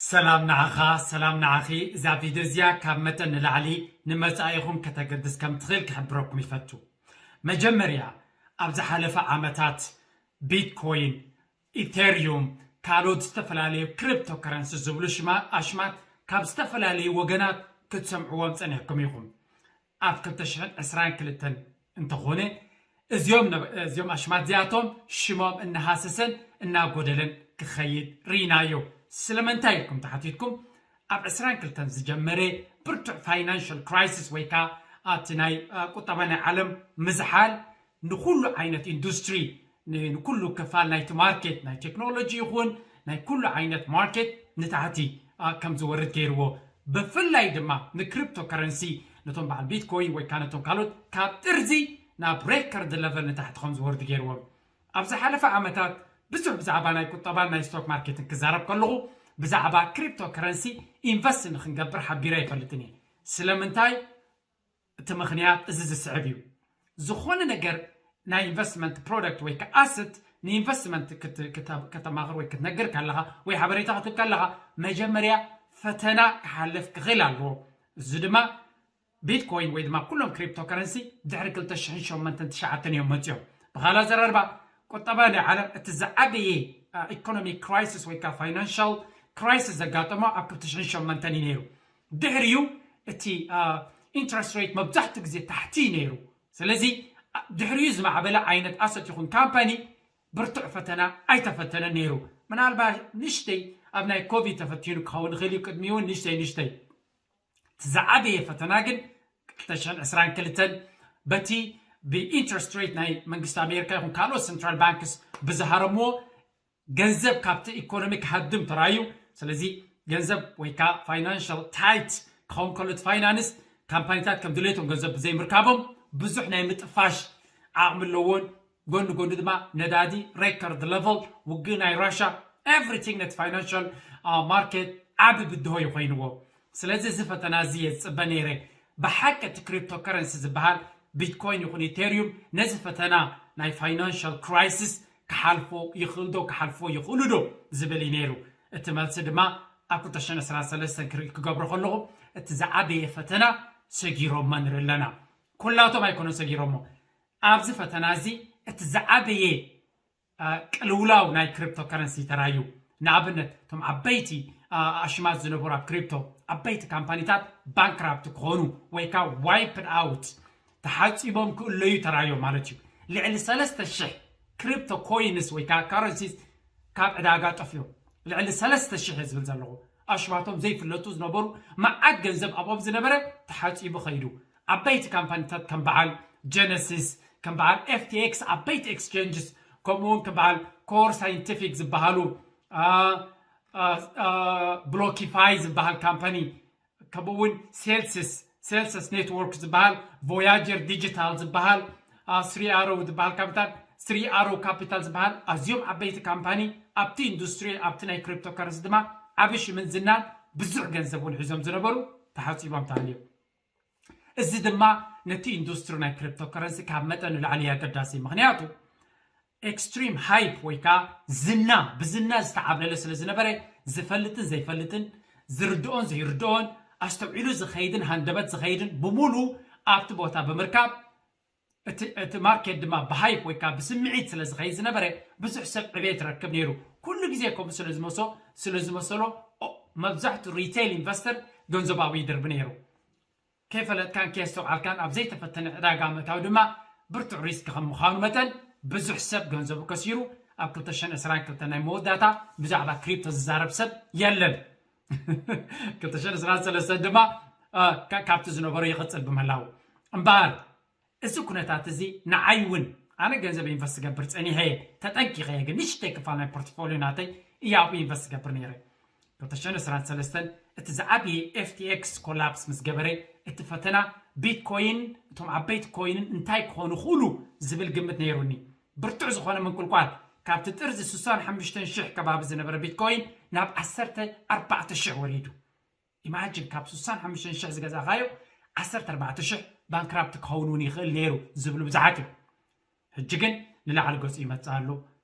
ሰላም ንዓኻ፣ ሰላም ንዓኺ። እዛ ቪድዮ እዚኣ ካብ መጠን ንላዕሊ ንመጻኢኹም ከተገድስ ከም ትኽእል ክሕብረኩም ይፈቱ። መጀመርያ፣ ኣብ ዝሓለፈ ዓመታት ቢትኮይን፣ ኢቴሪዩም፣ ካልኦት ዝተፈላለዩ ክሪፕቶ ከረንሲ ዝብሉ ሽማ-፣ ኣሽማት ካብ ዝተፈላለዩ ወገናት ክትሰምዕዎም ጸኒሕኩም ኢኹም። ኣብ ክልተ ሽሕን ዕስራን ክልተን እንተኾነ፣ እዚኦም ነ-፣ እዚኦም ኣሽማት እዚኣቶም ሽሞም እናሃሰሰን እናጎደለን ክኸይድ ርኢናዮ። ስለምንታይ ኢልኩም ተሓቲትኩም፣ ኣብ ዕስራን ክልተን ዝጀመረ ብርቱዕ ፋይናንሻል ክራይሲስ ወይ ከዓ ኣብቲ ናይ፣ አ፣ ቁጠባ ናይ ዓለም ምዝሓል ንኹሉ ዓይነት ኢንዱስትሪ፣ ን-፣ ንኩሉ ክፋል ናይቲ ማርኬት፣ ናይ ቴክኖሎጂ ይኹን ናይ ኩሉ ዓይነት ማርኬት ንታሕቲ፣ አ፣ ከም ዝወርድ ገይርዎ። ብፍላይ ድማ ንክሪፕቶ ከረንሲ፣ ነቶም በዓል ቢትኮይን ወይ ከዓ ነቶም ካልኦት ካብ ጥርዚ ናብ ሬከርድ ለቨል ንታሕቲ ከም ዝወርድ ገይርዎም። ኣብ ዝሓለፈ ዓመታት ብዙሕ ብዛዕባ ናይ ቁጠባን ናይ ስቶክ ማርኬትን ክዛረብ ከለኹ፣ ብዛዕባ ክሪፕቶ ከረንሲ ኢንቨስት ንክንገብር ሓቢረ ኣይፈልጥን እየ። ስለምንታይ? እቲ ምኽንያት እዚ ዝስዕብ እዩ። ዝኾነ ነገር ናይ ኢንቨስትመንት ፕሮዳክት ወይ ከዓ ኣሰት ንኢንቨስትመንት ክት-፣ ክተ-፣ ከተማኽር ወይ ክትነግር ከለኻ ወይ ሓበሬታ ክትህብ ከለኻ፣ መጀመርያ ፈተና ክሓልፍ ክኽእል ኣለዎ። እዚ ድማ ቢትኮይን ወይ ድማ ኩሎም ክሪፕቶ ከረንሲ ድሕሪ ክልተ ሽሕን ሸሞንተን ትሽዓተን እዮም መፂኦም። ብኻልእ ኣዘራርባ፣ ቁጠባ ናይ ዓለም እቲ ዝዓበየ፣ አ፣ ኢኮኖሚክ ክራይሲስ ወይ ከዓ ፋይናንሻል ክራይሲስ ዘጋጠሞ ኣብ ክልተ ሽሕን ሸሞንተን እዩ ነይሩ። ድሕሪኡ እቲ፣ አ፣ ኢንትረስት ሬት መብዛሕትኡ ግዜ ታሕቲ እዩ ነይሩ። ስለዚ፣ አ፣ ድሕሪኡ ዝማዕበለ ዓይነት ኣሰት ይኹን ካምፓኒ ብርቱዕ ፈተና ኣይተፈተነን ነይሩ። ምናልባት ንእሽተይ ኣብ ናይ ኮቪድ ተፈቲኑ ክኸውን ይኽእል እዩ፣ ቅድሚኡ እውን ንእሽተይ ንእሽተይ። እቲ ዝዓበየ ፈተና ግን ክልተ ሽሕን ዕስራን ክልተን በቲ ብኢንትረስት ሬት ናይ መንግስቲ ኣሜሪካ ይኹን ካልኦት ሰንትራል ባንክስ ብዝሃረምዎ ገንዘብ ካብቲ ኢኮኖሚ ክሃድም ተራእዩ። ስለዚ ገንዘብ ወይ ከዓ ፋይናንሻል ታይት ክኸውን ከሎ፣ እቲ ፋይናንስ ካምፓኒታት ከም ድሌቶም ገንዘብ ብዘይምርካቦም ብዙሕ ናይ ምጥፋሽ ዓቕሚ ኣለዎን። ጎኒ ጎኒ ድማ ነዳዲ ሬከርድ ለቨል፣ ውግእ ናይ ራሻ፣ ኤቭሪቲንግ ነቲ ፋይናንሻል፣ አ፣ ማርኬት ዓቢ ብድሆ እዩ ኮይንዎ። ስለዚ እዚ ፈተና እዚ እየ ዝጽበ ነይረ። ብሓቂ እቲ ክሪፕቶ ከረንሲ ዝበሃል ቢትኮይን ይኹን ኢቴሪዩም ነዚ ፈተና ናይ ፋይናንሻል ክራይሲስ ክሓልፎ ይኽእል ዶ፣ ክሓልፎ ይኽእሉ ዶ ዝብል እዩ ነይሩ። እቲ መልሲ ድማ ኣብ ክልተ ሽሕን ዕስራን ሰለስተን ክርኢ ክገብሮ ከለኹ፣ እቲ ዝዓበየ ፈተና ሰጊሮሞ ንርኢ ኣለና። ኩላቶም ኣይኮነን ሰጊሮሞ። ኣብዚ ፈተና እዚ እቲ ዝዓበየ፣ አ፣ ቅልውላው ናይ ክሪፕቶ ከረንሲ ተራዩ። ንኣብነት፣ እቶም ዓበይቲ፣ አ፣ ኣሽማት ዝነበሩ ኣብ ክሪፕቶ፣ ዓበይቲ ካምፓኒታት ባንክራፕት ክኾኑ ወይ ከዓ ዋይፕድ ኣውት፣ ተሓፂቦም ክእለዩ ተራዮም ማለት እዩ። ልዕሊ ሰለስተ ሽሕ ክሪፕቶ ኮይንስ ወይ ከዓ ካረንሲስ ካብ ዕዳጋ ጠፍዮም። ልዕሊ ሰለስተ ሽሕ እየ ዝብል ዘለኹ። ኣሽማቶም ዘይፍለጡ ዝነበሩ መዓት ገንዘብ ኣብኦም ዝነበረ ተሓፂቡ ኸይዱ። ዓበይቲ ካምፓኒታት ከም በዓል ጀነሲስ፣ ከም በዓል ኤፍ ቲ ኤክስ፣ ዓበይቲ ኤክስቼንጅስ፣ ከምኡ እውን ከም በዓል ኮር ሳይንቲፊክ ዝበሃሉ፣ አ፣ አ፣ አ፣ ብሎኪፋይ ዝበሃል ካምፓኒ፣ ከምኡ እውን ሴልስስ፣ ሴልስስ ኔትወርክ ዝበሃል፣ ቮያጀር ዲጂታል ዝበሃል፣ አ፣ ስሪ ኣሮ ዝበሃል ካምፓኒ፣ ስሪ ኣሮ ካፒታል ዝበሃል፣ ኣዝዮም ዓበይቲ ካምፓኒ ኣብቲ ኢንዱስትሪ፣ ኣብቲ ናይ ክሪፕቶ ከረንሲ ድማ ዓቢ ሽምን ዝናን ብዙሕ ገንዘብ እውን ሒዞም ዝነበሩ ተሓፂቦም ተሃልዮም። እዚ ድማ ነቲ ኢንዱስትሪ ናይ ክሪፕቶ ከረንሲ ካብ መጠን ንላዕሊ እዩ ኣገዳሲ። ምኽንያቱ ኤክስትሪም ሃይፕ ወይ ከዓ ዝና፣ ብዝና ዝተዓብለለ ስለ ዝነበረ፣ ዝፈልጥን ዘይፈልጥን፣ ዝርድኦን ዘይርድኦን፣ ኣስተውዒሉ ዝኸይድን ሃንደበት ዝኸይድን ብምሉ ኣብቲ ቦታ ብምርካብ፣ እቲ፣ እቲ ማርኬት ድማ ብሃይፕ ወይ ከዓ ብስምዒት ስለ ዝኸይድ ዝነበረ፣ ብዙሕ ሰብ ዕቤት ይረክብ ነይሩ። ኩሉ ግዜ ከምኡ ስለ ዝመሶ-፣ ስለ ዝመሰሎ፣ ኦ፣ መብዛሕትኡ ሪቴይል ኢንቨስተር ገንዘቡ ኣብኡ ይድርቢ ነይሩ። ከይፈለጥካን ከየስተውዓልካን ኣብ ዘይተፈተነ ዕዳጋ ምእታው ድማ ብርቱዕ ሪስክ ከም ምዃኑ መጠን፣ ብዙሕ ሰብ ገንዘቡ ከሲሩ። ኣብ ክልተ ሽሕን ዕስራን ክልተን ናይ መወዳእታ ብዛዕባ ክሪፕቶ ዝዛረብ ሰብ የለን። ክልተ ሽሕን ዕስራን ሰለስተን ድማ፣ አ፣ ካ-፣ ካብቲ ዝነበሮ ይቕጽል ብምህላው እምበኣር፣ እዚ ኩነታት እዚ ንዓይ እውን፣ ኣነ ገንዘብ ኢንቨስት ዝገብር ጸኒሐ እየ፣ ተጠንቂቐ እየ፣ ግን ንእሽተይ ክፋል ናይ ፖርትፎሊዮ ናተይ እየ ኣብኡ ኢንቨስት ዝገብር ነይረ። ክልተ ሽሕን ዕስራን ሰለስተን እቲ ዝዓበየ ኤፍ ቲ ኤክስ ኮላፕስ ምስ ገበረ፣ እቲ ፈተና ቢትኮይን፣ እቶም ዓበይቲ ኮይንን እንታይ ክኾኑ ክእሉ ዝብል ግምት ነይሩኒ። ብርቱዕ ዝኾነ ምንቁልቋል፣ ካብቲ ጥርዚ ስሳን ሓሙሽተን ሽሕ ከባቢ ዝነበረ ቢትኮይን ናብ ዓሰርተ ኣርባዕተ ሽሕ ወሪዱ። ኢማጂን፣ ካብ ስሳን ሓሙሽተን ሽሕ ዝገዛእካዮ ዓሰርተ ኣርባዕተ ሽሕ ባንክራፕት ክኸውን እውን ይኽእል ነይሩ ዝብሉ ብዙሓት እዮም። ሕጂ ግን ንላዕሊ ገጹ ይመጽእ ኣሎ።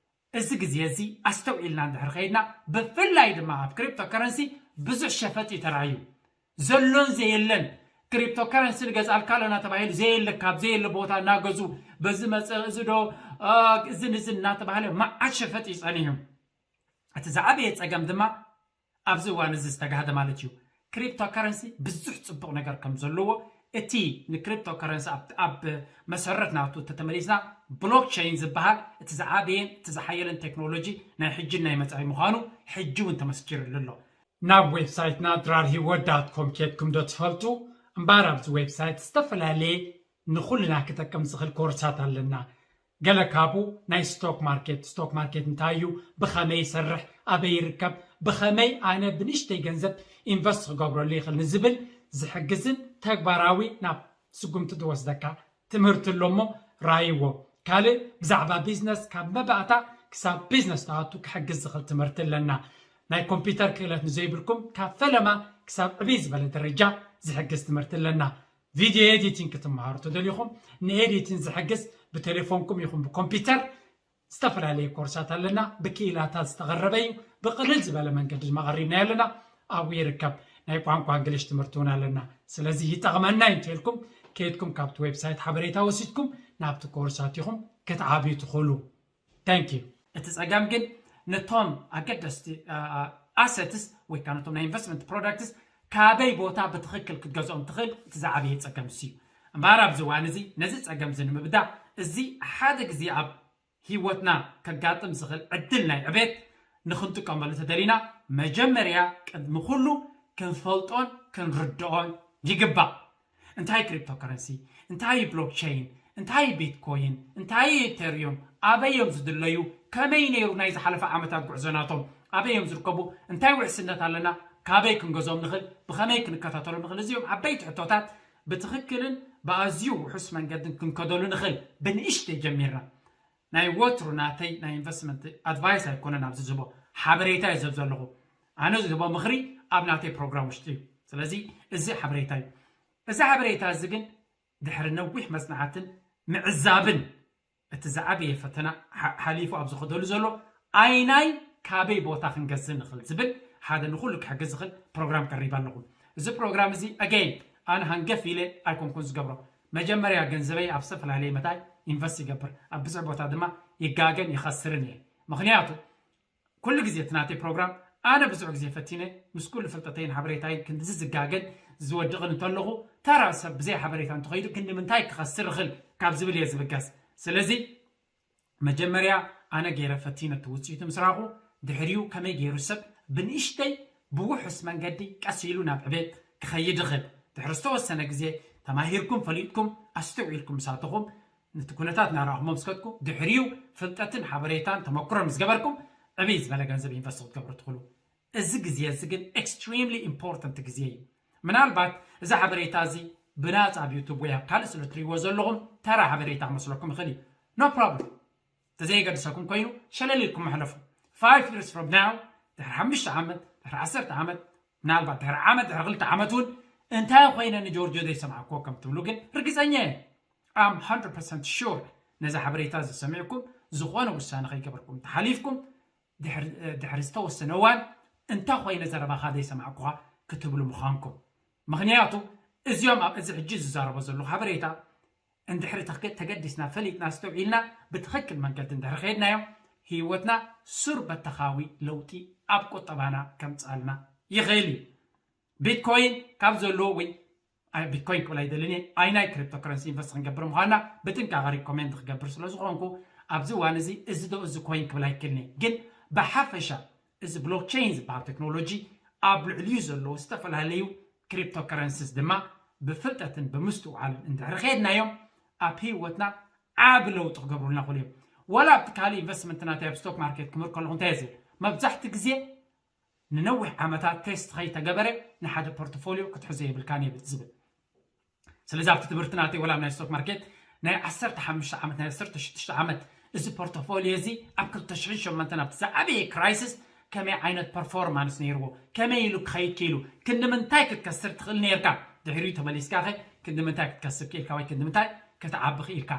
እዚ ግዜ እዚ ኣስተውዒልና እንድሕር ኸይድና፣ ብፍላይ ድማ ኣብ ክሪፕቶ ከረንሲ ብዙሕ ሸፈጥ እዩ ተራእዩ። ዘሎን ዘየለን፣ ክሪፕቶ ከረንሲ ንገዝኣልካ ኣለና ተባሂሉ ዘየለ፣ ካብ ዘየለ ቦታ እናገዙ፣ በዚ መፀ፣ እዚ ዶ፣ አ፣ እዝን እዝን እናተባህለ መዓት ሸፈጥ እዩ ጸኒሑ። እቲ ዝዓበየ ጸገም ድማ ኣብዚ እዋን እዚ ዝተጋህደ ማለት እዩ። ክሪፕቶ ከረንሲ ብዙሕ ጽቡቕ ነገር ከም ዘለዎ፣ እቲ ንክሪፕቶ ከረንሲ ኣብ፣ ኣብ መሰረት ናቱ ተተመሊስና፣ ብሎክቸይን ዝበሃል እቲ ዝዓበየን እቲ ዝሓየለን ቴክኖሎጂ ናይ ሕጅን ናይ መጻኢ ምዃኑ ሕጂ እውን ተመስኪርሉ ኣሎ። ናብ ዌብሳይትና ድራር ሂወት ዳት ኮም ኬድኩም ዶ ትፈልጡ? እምበኣር ኣብዚ ዌብሳይት ዝተፈላለየ ንኹልና ክጠቅም ዝኽእል ኮርሳት ኣለና። ገለ ካብኡ ናይ ስቶክ ማርኬት፣ ስቶክ ማርኬት እንታይ እዩ፣ ብኸመይ ይሰርሕ፣ ኣበይ ይርከብ፣ ብኸመይ ኣነ ብንእሽተይ ገንዘብ ኢንቨስት ክገብረሉ ይኽእል ንዝብል ዝሕግዝን ተግባራዊ ናብ ስጉምቲ ዝወስደካ ትምህርቲ ኣሎ እሞ ራይዎ። ካልእ ብዛዕባ ቢዝነስ ካብ መባእታ ክሳብ ቢዝነስ ትኣቱ ክሕግዝ ዝኽእል ትምህርቲ ኣለና። ናይ ኮምፒውተር ክእለት ንዘይብልኩም ካብ ፈለማ ክሳብ ዕብይ ዝበለ ደረጃ ዝሕግዝ ትምህርቲ ኣለና። ቪድዮ ኤዲቲንግ ክትመሃሩ ተደሊኹም ንኤዲቲንግ ዝሕግዝ ብቴሌፎንኩም ይኹን ብኮምፒውተር ዝተፈላለየ ኮርሳት ኣለና። ብክኢላታት ዝተቐረበ እዩ። ብቕልል ዝበለ መንገዲ ድማ ቀሪብናዮ ኣለና። ኣብኡ ይርከብ። ናይ ቋንቋ እንግሊሽ ትምህርቲ እውን ኣለና። ስለዚ ይጠቕመና እዩ እንተልኩም ከይድኩም ካብቲ ዌብሳይት ሓበሬታ ወሲድኩም ናብቲ ኮርሳት ኢኹም ክትዓብዩ ትኽእሉ። Thank you። እቲ ጸገም ግን ነቶም ኣገደስቲ ኣሰትስ ወይ ከዓ ነቶም ናይ ኢንቨስትመንት ፕሮዳክትስ ካበይ ቦታ ብትኽክል ክትገዝኦም ትኽእል እቲ ዝዓበየ ጸገም እሱ እዩ። እምበኣር ኣብዚ እዋን እዚ ነዚ ጸገም እዚ ንምብዳእ እዚ ሓደ ግዜ ኣብ ህይወትና ከጋጥም ዝኽእል ዕድል ናይ ዕቤት ንኽንጥቀመሉ ተደሊና መጀመርያ ቅድሚ ኩሉ ክንፈልጦን ክንርድኦን ይግባእ። እንታይ ክሪፕቶ ከረንሲ፣ እንታይ ብሎክቸይን፣ እንታይ ቢትኮይን፣ እንታይ ኢተሪዩም፣ ኣበይ እዮም ዝድለዩ፣ ከመይ ነይሩ ናይ ዝሓለፈ ዓመታት ጉዕዞ ናቶም፣ ኣበይ እዮም ዝርከቡ፣ እንታይ ውሕስነት ኣለና፣ ካበይ ክንገዝኦም ንኽእል፣ ብኸመይ ክንከታተሎም ንኽእል፣ እዚኦም ዓበይቲ ሕቶታት ብትኽክልን ብኣዝዩ ውሑስ መንገድን ክንከደሉ ንኽእል ብንእሽተይ ጀሚርና። ናይ ወትሩ ናተይ ናይ ኢንቨስትመንት ኣድቫይስ ኣይኮነን ኣብዚ ዝህቦ ሓበሬታ እዩ ዝህብ ዘለኹ። ኣነ ዝህቦ ምኽሪ ኣብ ናተይ ፕሮግራም ውሽጢ እዩ። ስለዚ እዚ ሓበሬታ እዩ። እዚ ሓበሬታ እዚ ግን ድሕሪ ነዊሕ መጽናዕትን ምዕዛብን እቲ ዝዓበየ ፈተና ሓ- ሓሊፉ ኣብ ዝኸደሉ ዘሎ ኣይናይ ካበይ ቦታ ክንገዝእ ንኽእል ዝብል ሓደ ንኹሉ ክሕግዝ ዝኽእል ፕሮግራም ቀሪበ ኣለኹ። እዚ ፕሮግራም እዚ ኣገይን ኣነ ሃንገፍ ኢለ ኣይኮንኩን ዝገብሮ። መጀመርያ ገንዘበይ ኣብ ዝተፈላለየ መታይ ኢንቨስት ይገብር፣ ኣብ ብዙሕ ቦታ ድማ ይጋገን ይኸስርን እየ። ምኽንያቱ ኩሉ ግዜ እቲ ናተይ ፕሮግራም ኣነ ብዙሕ ግዜ ፈቲነ ምስ ኩሉ ፍልጠተይን ሓበሬታይን ክንድዚ ዝጋገን ዝወድቕን እንተለኹ ተራ ሰብ ብዘይ ሓበሬታ እንተኸይዱ ክንዲ ምንታይ ክኸስር እኽል ካብ ዝብል እየ ዝብገስ። ስለዚ መጀመርያ ኣነ ገይረ ፈቲነ እቲ ውፅኢቱ ምስ ረኣኹ ድሕሪኡ ከመይ ገይሩ ሰብ ብንእሽተይ ብውሑስ መንገዲ ቀስ ኢሉ ናብ ዕቤት ክኸይድ ይኽእል። ድሕሪ ዝተወሰነ ግዜ ተማሂርኩም ፈሊጥኩም ኣስተውዒልኩም ምስ ኣተኹም ነቲ ኩነታት እናረኣኹሞ ምስ ከድኩ ድሕሪኡ ፍልጠትን ሓበሬታን ተመክሮን ምስ ገበርኩም ዕብይ ዝበለ ገንዘብ ኢንቨስት ክትገብሩ ትኽእሉ። እዚ ግዜ እዚ ግን ኤክስትሪምሊ ኢምፖርታንት ግዜ እዩ። ምናልባት እዚ ሓበሬታ እዚ ብናፃ ኣብ ዩቱብ ወይ ኣብ ካልእ ስለ ትሪእዎ ዘለኹም ተራ ሓበሬታ ክመስለኩም ይኽእል እዩ። ኖ ፕሮብለም። ተዘይገድሰኩም ኮይኑ ሸለል ኢልኩም መሕለፉ። Five years from now ድሕሪ ሓሙሽተ ዓመት ድሕሪ ዓሰርተ ዓመት ምናልባት ድሕሪ ዓመት ድሕሪ ክልተ ዓመት እውን እንታይ ኮይነ ንጆርጆ ዘይሰማዕክዎ ከም ትብሉ ግን ርግፀኛ እየ። I'm hundred percent sure ነዚ ሓበሬታ እዚ ሰሚዕኩም ዝኾነ ውሳነ ከይገበርኩም ተሓሊፍኩም ድሕሪ ዝተወሰነ እዋን እንታይ ኮይነ ዘረባኻ ዘይሰማዕኩኻ ክትብሉ ምዃንኩም። ምኽንያቱ እዚኦም ኣብ እዚ ሕጂ ዝዛረቦ ዘለኹ ሓበሬታ እንድሕሪ ተገዲስና ፈሊጥና ኣስተውዒልና ብትኽክል መንገዲ እንድሕሪ ከይድናዮ ህይወትና ሱር በተኻዊ ለውጢ ኣብ ቁጠባና ከምፅኣልና ይኽእል እዩ። ቢትኮይን ካብ ዘለዎ ወይ ቢትኮይን ክብል ኣይደልን እየ ኣይናይ ክሪፕቶ ከረንሲ ኢንቨስት ክንገብር ምዃንና ብጥንቃቐ ሪኮሜንድ ክገብር ስለ ዝኾንኩ ኣብዚ እዋን እዚ እዚ ዶ እዚ ኮይን ክብል ኣይክልን እየ ግን ብሓፈሻ እዚ ብሎክቸይን ዝበሃል ቴክኖሎጂ ኣብ ልዕሊኡ ዘለዉ ዝተፈላለዩ ክሪፕቶ ከረንሲስ ድማ ብፍልጠትን ብምስትውዓልን እንድሕሪ ከየድናዮም ኣብ ህይወትና ዓቢ ለውጢ ክገብሩልና ክእሉ እዮም። ዋላ ኣብቲ ካልእ ኢንቨስትመንት ናተይ ኣብ ስቶክ ማርኬት ክምህር ከለኹ እንታይ እየ ዝብል? መብዛሕቲ ግዜ ንነዊሕ ዓመታት ቴስት ከይተገበረ ንሓደ ፖርትፎሊዮ ክትሕዞ የብልካን እየ ዝብል። ስለዚ ኣብቲ ትምህርቲ ናተይ ወላ ኣብ ናይ ስቶክ ማርኬት ናይ ዓሰርተ ሓሙሽተ ዓመት ናይ ዓሰርተ ሽዱሽተ ዓመት እዚ ፖርትፎሊዮ እዚ ኣብ ክልተ ሽሕን ሸሞንተን ኣብቲ ዝዓበየ ክራይሲስ ከመይ ዓይነት ፐርፎርማንስ ነይርዎ ከመይ ኢሉ ክኸይድ ክኢሉ ክንዲ ምንታይ ክትከስር ትኽእል ነይርካ ድሕሪኡ ተመሊስካ ኸ ክንዲ ምንታይ ክትከስር ክኢልካ ወይ ክንዲ ምንታይ ክትዓቢ ክኢልካ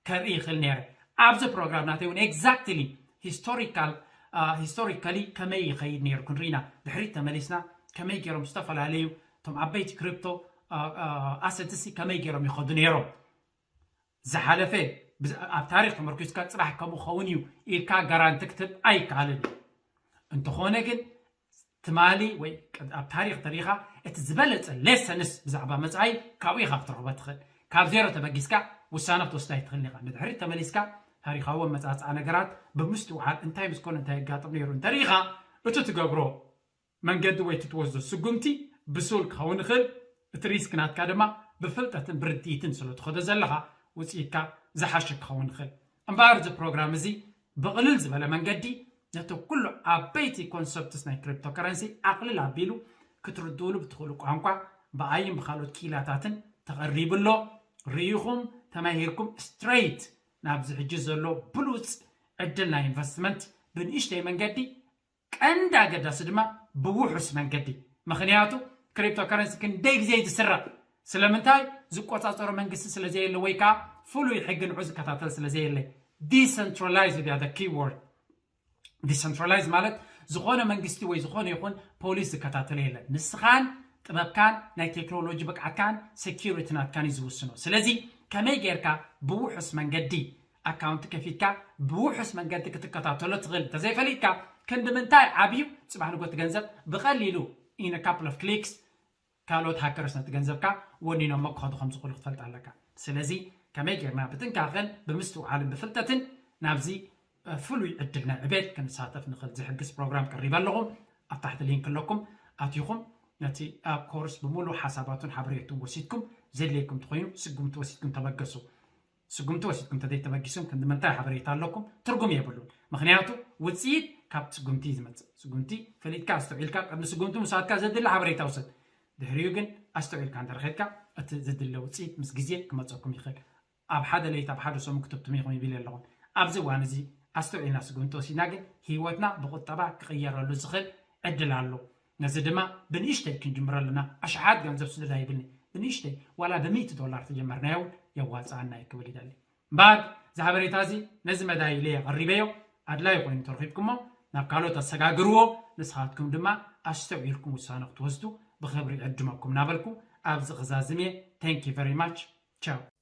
ከርኢ ይኽእል ነይረ ኣብዚ ፕሮግራም ናተይ እውን ኤግዛክትሊ ሂስቶሪካል ሂስቶሪካሊ ከመይ ይኸይድ ነይሩ ክንርኢና ድሕሪት ተመሊስና ከመይ ገይሮም ዝተፈላለዩ እቶም ዓበይቲ ክሪፕቶ ኣሰትሲ ከመይ ገይሮም ይኸዱ ነይሮም። ዝሓለፈ ኣብ ታሪክ ተመርኪዝካ ፅባሕ ከምኡ ክኸውን እዩ ኢልካ ጋራንቲ ክትብ ኣይከኣልን እዩ። እንተኾነ ግን ትማሊ ወይ ኣብ ታሪክ ተሪኻ እቲ ዝበለፀ ሌሰንስ ብዛዕባ መፅኣይ ካብኡ ኢኻ ክትረኽቦ ትኽእል። ካብ ዜሮ ተበጊስካ ውሳነ ክትወስድ ኣይትኽእልን ኢኻ። ንድሕሪት ተመሊስካ ታሪካዊ ኣመፃፅኣ ነገራት ብምስትውዓል እንታይ ምስ ኮነ እንታይ የጋጥም ነይሩ እንተሪኢኻ እቲ ትገብሮ መንገዲ ወይ እቲ ትወስዶ ስጉምቲ ብሱል ክኸውን ይኽእል። እቲ ሪስክ ናትካ ድማ ብፍልጠትን ብርድኢትን ስለ ትኸዶ ዘለኻ ውፅኢትካ ዝሓሸ ክኸውን ይኽእል። እምበኣር እዚ ፕሮግራም እዚ ብቕልል ዝበለ መንገዲ ነቲ ኩሉ ዓበይቲ ኮንሰፕትስ ናይ ክሪፕቶ ከረንሲ ኣቕልል ኣቢሉ ክትርድኡሉ ብትኽእሉ ቋንቋ ብኣይን ብካልኦት ክኢላታትን ተቐሪቡ ኣሎ። ርኢኹም ተማሂርኩም ስትሬት ናብዚ ሕጂ ዘሎ ብሉፅ ዕድል ናይ ኢንቨስትመንት ብንእሽተይ መንገዲ ቀንዲ ኣገዳሲ ድማ ብውሑስ መንገዲ። ምኽንያቱ ክሪፕቶ ከረንሲ ክንደይ ግዜ እዩ ዝስረቕ? ስለምንታይ? ዝቆፃፀሮ መንግስቲ ስለዘየለ ወይ ከዓ ፍሉይ ሕጊ ንዑ ዝከታተል ስለዘየለ። ዲሰንትራላይዝ ያ ኪወርድ። ዲሰንትራላይዝ ማለት ዝኾነ መንግስቲ ወይ ዝኾነ ይኹን ፖሊስ ዝከታተሎ የለን። ንስኻን ጥበብካን ናይ ቴክኖሎጂ ብቅዓትካን ሴኪሪቲ ናትካን እዩ ዝውስኖ። ስለዚ ከመይ ጌርካ ብውሑስ መንገዲ ኣካውንቲ ከፊትካ ብውሑስ መንገዲ ክትከታተሎ ትኽእል እንተዘይፈሊጥካ ክንዲ ምንታይ ዓብዩ ጽባሕ ንጎ እቲ ገንዘብ ብቐሊሉ in a couple of clicks ካልኦት ሃከርስ ነቲ ገንዘብካ ወኒኖሞ ክኸዱ ከም ዝኽእሉ ክትፈልጥ ኣለካ። ስለዚ ከመይ ጌርና ብጥንቃቐን ብምስትውዓልን ብፍልጠትን ናብዚ ፍሉይ ዕድል ናይ ዕቤት ክንሳተፍ ንኽእል ዝሕግዝ ፕሮግራም ቀሪበ ኣለኹ። ኣብ ታሕቲ ሊንክ ኣለኩም ኣቲኹም ነቲ ኣብ ኮርስ ብምሉእ ሓሳባቱን ሓበሬቱን ወሲድኩም ዘድልየኩም እንተኾይኑ ስጉምቲ ወሲድኩም ተበገሱ። ስጉምቲ ወሲድኩም እንተዘይተበጊስኩም ክንዲ ምንታይ ሓበሬታ ኣለኩም ትርጉም የብሉን። ምኽንያቱ ውፅኢት ካብ ስጉምቲ እዩ ዝመፅእ። ስጉምቲ ፈሊጥካ ኣስተውዒልካ ቅድሚ ስጉምቲ ምውሳድካ ዘድሊ ሓበሬታ ውሰድ። ድሕሪኡ ግን ኣስተውዒልካ እንተረኺብካ እቲ ዝድለ ውፅኢት ምስ ግዜ ክመፀኩም ይኽእል። ኣብ ሓደ ለይቲ ኣብ ሓደ ሰሙን ክትብትሙ ኢኹም ይብል ኣለኹም። ኣብዚ እዋን እዚ ኣስተውዒልና ስጉምቲ ወሲድና ግን ህይወትና ብቁጠባ ክቕየረሉ ዝኽእል ዕድል ኣሎ። ነዚ ድማ ብንእሽተይ ክንጅምሮ ኣለና። ኣሽሓት ገንዘብ ስደድ ኣይብልኒ። ብንእሽተይ ዋላ ብሚእቲ ዶላር ተጀመርናዮ እውን የዋፅኣና እዩ ክብል ይደሊ። እምበኣር እዚ ሓበሬታ እዚ ነዚ መዳይ ኢለ ኣቐሪበዮ። ኣድላይ ኮይኑ ተረኺብኩሞ ናብ ካልኦት ኣሰጋግርዎ። ንስኻትኩም ድማ ኣስተውዒልኩም ውሳነ ክትወስዱ ብኽብሪ ዕድመኩም እናበልኩ ኣብዚ ክዛዝም እየ። Thank you very much። ቻው።